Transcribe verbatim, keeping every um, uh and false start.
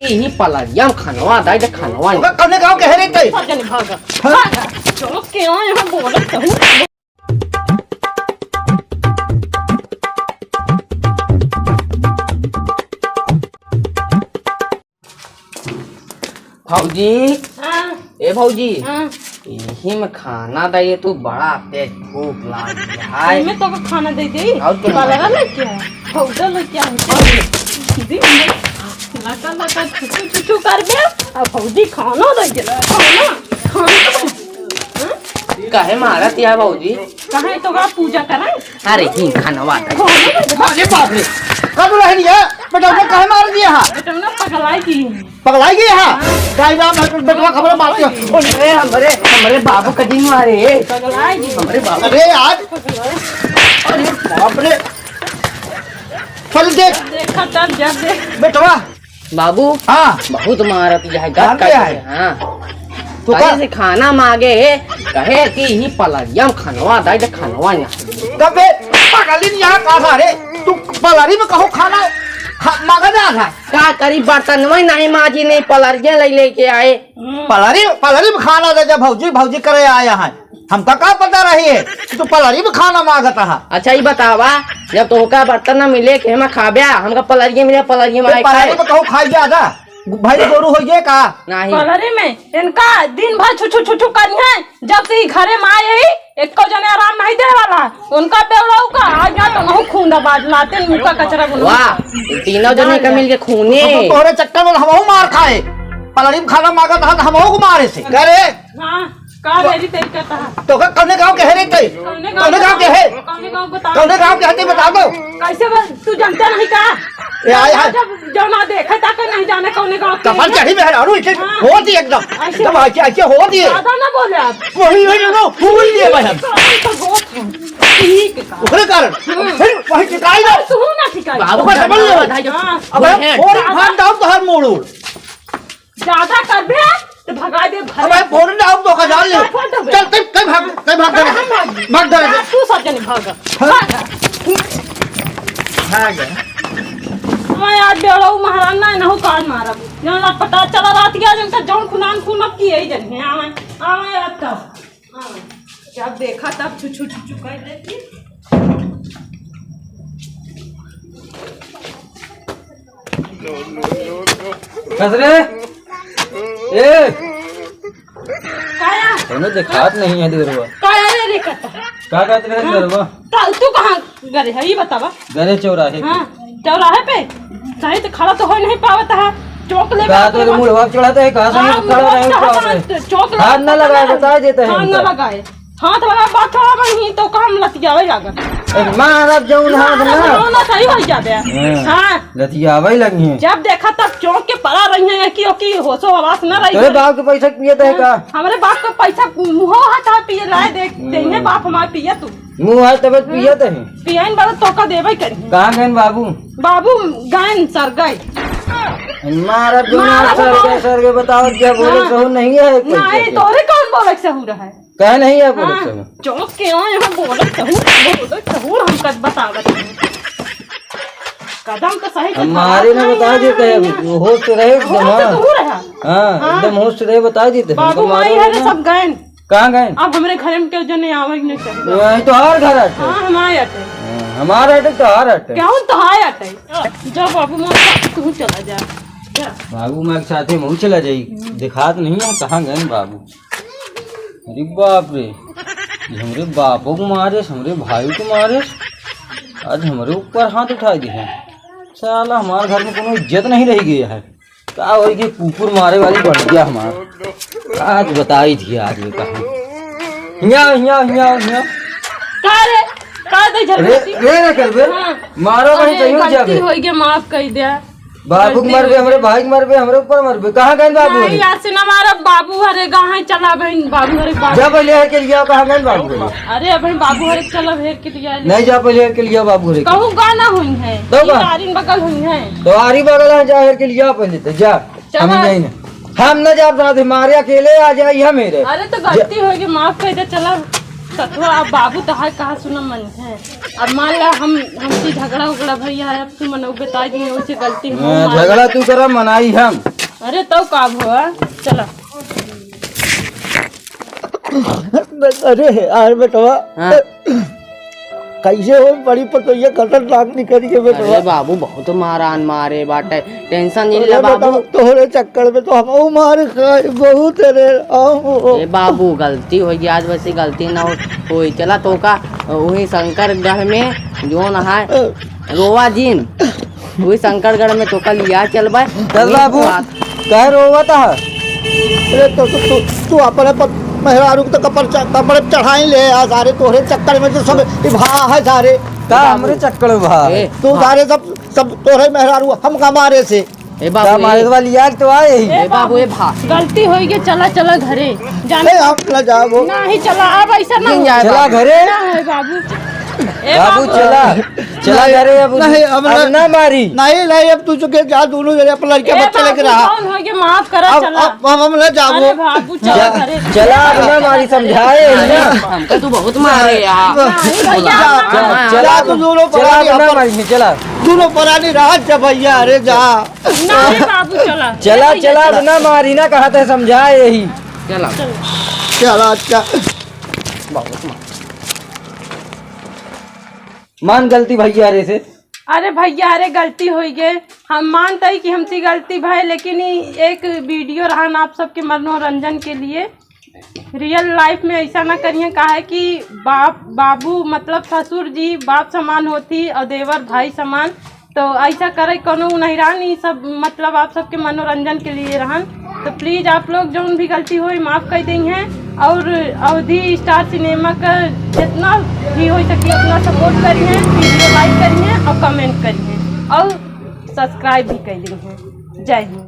यही पलरिया में खनवा दाई दे, खनवा नहीं। कौने गाँव के है रे तै? सब जने भागा। हाँ? भागा। चलो, के यहाँ, यहाँ बोलत हूँ। भौजी, हाँ। ए भौजी, हाँ। यही में खाना दे, ये तू बड़ा तेज भूख लाग है। इनमें तो खाना दे दे। और क्या? कलरा लेके आ, पाउडर लेके आ। दिन भर लगा लगा छुछू छुछू कर दे। अब भौजी खाना दे दे, खाना, खाना। हाँ? काहे मारत या भौजी? काहे तो का पूजा करा? अरे ही खानवा। अरे बाप रे, का तो रहनी है? बेटा, उन्हें काहे मार दिया है? बेटा, उन्हें पगलाई की। पगलाई गई है? गाय राम है, बेटवा खबर मार दिया। अरे हमरे, हमरे बाबू का दिन मारे। पगलाई की। हमरे बाबू। अरे यार। अरे बाप रे। चल देख। देखा तब जब देख। बेटवा, बाबू, हाँ। बहुत मारत यह है, मार गत दिया है। है, हाँ। तो कहे का? से खाना मांगे है, कहे कि ही पलरिया में खनवा दाई दे, खनवा नहीं। तबे पगलिन यहाँ का था रे? तू पलरी में कहो खाना खा-, मांगा ना था। का करी, बर्तन में नहीं माजी, नहीं पलरिया ले लेके आए। पलरी, पलरी में खाना दे दे भौजी, भौजी करे आया है। हमका का पता रही है कि तू पलरी में खाना मांगत हा? अच्छा, ई बतावा, जब तोहका बर्तन ना मिले, के हम खाब्या? हमका पलरिये मिले, पलरिये में तो आए पलरी खाए। में कहूँ खाई ज्यादा? भाई गोरू होइए का? नहीं। पलरी में इनका दिन भर छुछू छुछू करी है। जब से ई घरे में आए ही, एको जने आराम नहीं दे वाला। उनका बेवड़ाऊ का, आज ना तो महू खून दबाज लाते, मुका कचरा गुनू। वाह, तीनों जने का मिल के खूने। तो तोहरे चक्कर में हमहू मार खाए। पलरी में खाना मांगत हा तो हमहू को मारे से। करे। हाँ। का मेरी तेरी का कहा? तो का, कौने गाँव के है रे तै? कौने गाँव कौने गाँव के है? कौने गाँव बता? कौने गाँव के है तै बता दो। कैसे बस तू जानता नहीं का? ए, आय, आय। जब जौना देखे ताके नहीं जाने कौने गाँव के कपाल है। चढ़ी मेहरारू, इसे हाँ। होती एकदम। ऐसे एकदम आके, आके होती है। ज्यादा ना बोले आप। वही, वही, वो फूल दिए भाई हम। तो बहुत है। ठीक है। ओकरे कारण। हाँ। फिर वही ठिकाई ना। तू ना ठिकाई। बाबू ओकर समझ लो। हाँ। अब वो है। और भाग जाओ तो हर मोड़ उड़। ज्यादा करबे तो भगा दे घर। अबे फोन ना, हम तो खजान ले। फोन तो चल, तै, तै भाग, तै भाग, कहाँ भाग? भाग, डर से। तू सब जने भाग। हाँ। भाग। भाग। मैं आज बेड़ऊ महाराज ना, इनहू कान मारब। जौन पता चला रात के आज उनका जौन खुनान खून अब की यही जन है। आवे, आवे अब तब। हाँ। जब देखा तब छुछू छुछू कर देती। कस रे? ए! काया? तूने देखात नहीं है देवरवा। काया रे रे कता? का कहत रहे हाँ। देवरवा? ता-, तू कहाँ गरे है, ये बतावा। गरे चौराहे पे। हाँ, चौराहे पे? सही तो खड़ा तो हो नहीं पावत है। चौक ले का बात तो रे, मुड़वा चढ़ाते है, कहाँ से हाँ, खड़ा रहे, मुड़वा चढ़ाते हैं। चौक ले हाथ ना लगाए, बता देते हैं हाथ ना उनका। लगाए। हाथ लगा बात थोड़ा बनी तो काम लतियावे लागत। ए, मारब जौन हाथ ना, ना। ना सही हो जाबे। हाँ। हाँ। लतियावे लगी हैं। जब देखा तब चौंक के पड़ा रही हैं कि ओकी होशो हवास न रही तोरे है। बाप के पैसा पिए थे का? हाँ, हमरे बाप के पैसा मुँहो हाथ हाथ पिए लाए दे, हम्म। देंगे बाप हमार पिए तू। मुँह हाथ तबे पिए थे। पियन बड़ा तोका देवे करी। कहाँ गए बाबू? बाबू गए सर गए। मारब जौन मारब सर गए, सर गए बताओ क्या बोले हाँ। सहू नहीं है एक पैसा नहीं, के। तोरे कौन बोले सहू रहा है? काहे नहीं है बोलत हाँ, सब? चौक के हो, यहाँ बोलत सहूर, बोलत सहूर हम कद बतावत हई। कदम तो सही से हमारे ना बता देते हैं, अभी। होश से रहे एकदम, होश से हाँ। दूर है। हाँ, हाँ। एकदम होश से रहे, बता देते हैं। बाबू माई हरे सब गए। कहाँ गए? अब हमरे घर में केहू जने आवे के नहीं चाहिए। वही तो हर घर आते। हाँ, हमारे आते। हाँ, हमारे आते तो हर आते। केहू तो हाय आते। जा बाबू, माँ, तू चला जा। जा। बाबू माँ के साथे महू चला जाई। हम्म। देखात नहीं है, कहाँ गए बाबू? अरे बाप रे, ये हमरे बापो को मारे, हमरे भाई को मारे, आज हमरे ऊपर हाथ उठाई दिहे। साला हमारे घर में कोनो इज्जत नहीं रह गया है। का होई कि कुकुर मारे वाली बन गया हमार। आज बताई थी आज ये कहानी। हिया, हिया, हिया, हिया। का रे? का दे रे, झगड़ा? रे, रे करबे। हाँ। मारो नहीं अरे, चाहिए गलती जाबे। होई गया, माफ कर दे। बाबू के मरबे, हमरे भाई के मरबे, हमरे ऊपर मरबे। कहाँ गए बाबू नहीं, रे? यार से ना मारा, बाबू हरे गाँव है, चला बहन, बाबू हरे बाबू। जा पहले हेर के लिया, कहाँ गए बाबू रे? अरे, अब हम बाबू हरे चला हेर के लिया ले। नहीं, जा पहले हेर के लिया बाबू रे। कहूँ गाना हुई है, तो ये का? आरिन बगल हुई है। तो आरी बगल है, जा हेर के लिया पहले तो, जा। चला। हम नहीं ना। हम ना जाब साथ, मारे अकेले आ जाई हम हेरे। अरे, तो गलती जा। होई गई, माफ कर दे, चला। सतुआ, अब बाबू तहार कहा सुना मन है। अब मान ला हम, हमसे झगड़ा उगड़ा भैया है, अब तू मनो बताई दी, ओसे गलती हम हाँ, मान झगड़ा तू करा, मनाई हम। अरे तौ का भवा, चला। अरे यार बेटवा, हाँ। कैसे हो बड़ी पतोहिया खतरनाक निकल के बेटवा। अरे बाबू, बहुत मारान मारे बाटे, tension नहीं अरे ले बाबू। बेटवा, तोहरे चक्कर में तो हम मार खाए बहुत रे। आओ। ए बाबू, गलती हो गई, आज वैसी गलती ना हो, होई। चला तोका वही शंकरगढ़ में जोन है रोवा जिन, वही शंकरगढ़ में तोका लिया चलबे। चल वही बाबू, बात। कह रोवत है? अरे तो तू, तू, तू अपने पर मेहरारू के तो कपर च-, कपर चढ़ाई ले आ सारे, तोहरे चक्कर में तो सब इबा है सारे। का हमरे चक्कर में बा? ए, तू हाँ। सारे सब, सब तोहरे मेहरारू हमका मारे से। ए बाबू, का मारे ए। वाली यार तो आए ही। ए ए बाबू, ए भा। गलती होई गई, चला, चला घरे। जाने ए, हम ना जाबो। नहीं, चला, अब ऐसा ना नहीं हो। जाए चला बाबू। घरे। ना है बाबू। ए बाबू, बाबू। चला। चला नहीं, घरे अब। नहीं, अब अब ना ना मारी। नहीं, नहीं, अब तू चुके जा, दोनों जने अपने लड़के ए बच्चे लेके बाबू, रहा। कौन हो गया, माफ करा, अब, चला। अब, अब हम ना जाबो। अरे बाबू, चला जा, घरे। चला, अब ना मारी, समझाए। अरे, हमको तू बहुत मारे यार। नहीं भैया। जा, हाँ, जा, हाँ, चला, हाँ। तू दोनों चला, परानी अब ना अपन मारी, चला। दोनों परानी रहा जा भैया, अरे जा। नहीं बाबू, चला। चला, ए भैया, चला, चला। अब ना मारी ना, कहा थे समझाए यही। चला। चला। चला, अच्छा। बहुत मार। मान गलती भैया रे से। अरे भैया, अरे गलती होई गए, हम मानते ही कि हमसे गलती भय, लेकिन ई एक video रहन आप सबके मनोरंजन के लिए। Real life में ऐसा ना करिए, काहे कि बाप, बाबू मतलब ससुर जी बाप समान होती और देवर भाई समान, तो ऐसा करे कोनो नहीं रहन। ई सब मतलब आप सबके मनोरंजन के लिए रहन। तो please आप लोग जौन भी गलती होई माफ कर देइहैं। और अवधी Star Cinema का जितना भी हो सके उतना support करिहैं, video like करिहैं और comment करिहैं और subscribe भी कर देइहैं। जय हिंद।